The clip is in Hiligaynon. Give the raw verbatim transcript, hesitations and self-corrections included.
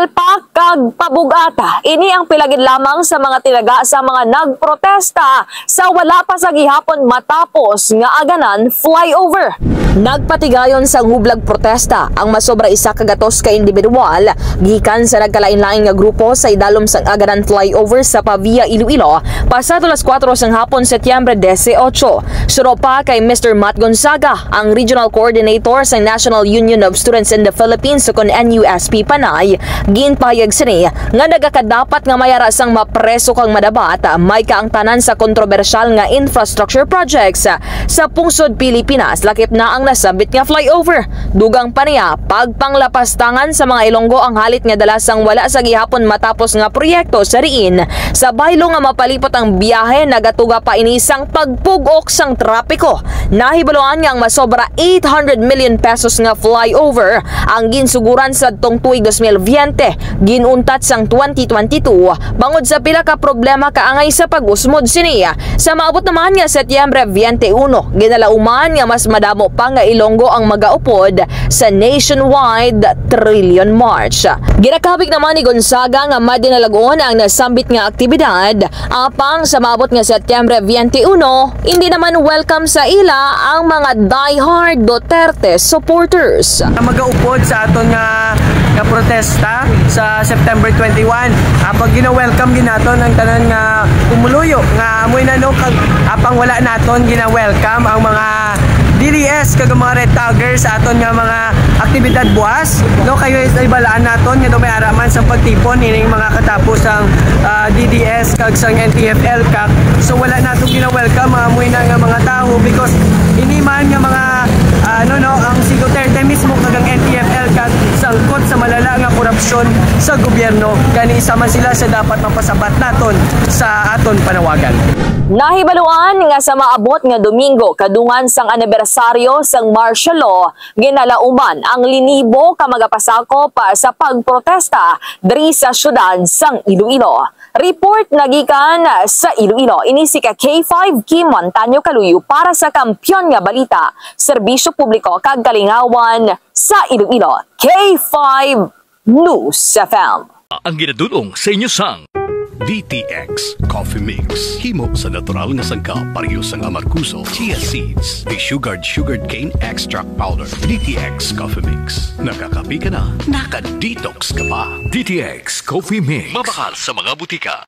Pak kag pabug-at, ini ang pila gid lamang sa mga tinaga sa mga nagprotesta sa wala pa sa gihapon matapos nga Aganan flyover. Nagpatigayon sang hublag protesta ang masobra isa ka gatos ka individual gikan sa nagkalain-lain nga grupo sa idalom sang Aganan flyover sa Pavia, Iloilo, pasado las kuwatro sang hapon, Setyembre disiotso. Suno pa kay Mister Matt Gonzaga, ang Regional Coordinator sa National Union of Students in the Philippines, ukon N U S P Panay, ginpahayag sini nga nagakadapat nga may ara sang mapreso kag madabat may kaangtanan sa kontrobersyal nga infrastructure projects sa pungsod Pilipinas, lakip na ang nasambit nga flyover. Dugang pa niya, pagpanglapastangan sa mga Ilonggo ang halit nga dala sang wala sa gihapon matapos nga proyekto sa diin sa baylo nga mapalipot ang biyahe, nagatuga pa ini sang pagpug-ok sang trapiko. Nahibaluan nga ang masobra eight hundred million pesos nga flyover ang ginsuguran sadtong tuig dos mil veinte, ginuntat sang twenty twenty-two bangod sa pila ka problema kaangay sa pag-usmod sini. Sa maabot naman nga Setyembre twenty-one, ginalauman nga mas madamo pa nga Ilonggo ang magaupod sa nationwide Trillion March. Ginakabig naman ni Gonzaga nga madinalag-on ang nasambit nga aktibidad, apang sa maabot nga Setyembre twenty-one, hindi naman welcome sa ila ang mga diehard Duterte supporters. Magaupod sa aton nga, nga protesta sa September twenty-one. Ah, pag gina-welcome gid naton ang tanan nga pumuluyo nga amoy na, no, kag apang wala naton gina-welcome ang mga D D S kag ang mga red taggers sa aton nga mga aktibidad buas, no, kayo is ibalaan naton nga daw may ara man sang pagtipon ining mga katapos sang, ah, D D S kag sang N T F L CAC. So wala nato gina-welcome ang amoy na nga mga tawo because ini man nga mga, ah, ano, no, ang si Duterte mismo kag ang N T F L CAC sangkot sa malala nga korupsyon sa gobyerno. Gani isa man sila sa dapat mapasabat naton sa aton panawagan. Nahibaluan nga sa maabot nga Domingo kadungan sang anibersaryo sang martial law, ginalauman ang linibo ka magapasakop sa pagprotesta diri sa siyudad sang Iloilo. Report nagikan sa Iloilo. Ini si ka K five Kim Montaño Kaluyo para sa Kampiyon nga Balita, Serbisyo Publiko kag Kalingawan sa Iloilo. K five News F M. Ang ginadul-ong sa inyo sang D T X Coffee Mix. Himo sa natural nga sangkap, pareho sang amargoso, chia seeds, desugared sugarcane extract powder. D T X Coffee Mix. Nakakape ka na, naka-detox ka pa. D T X Coffee Mix. Mabakal sa mga butika.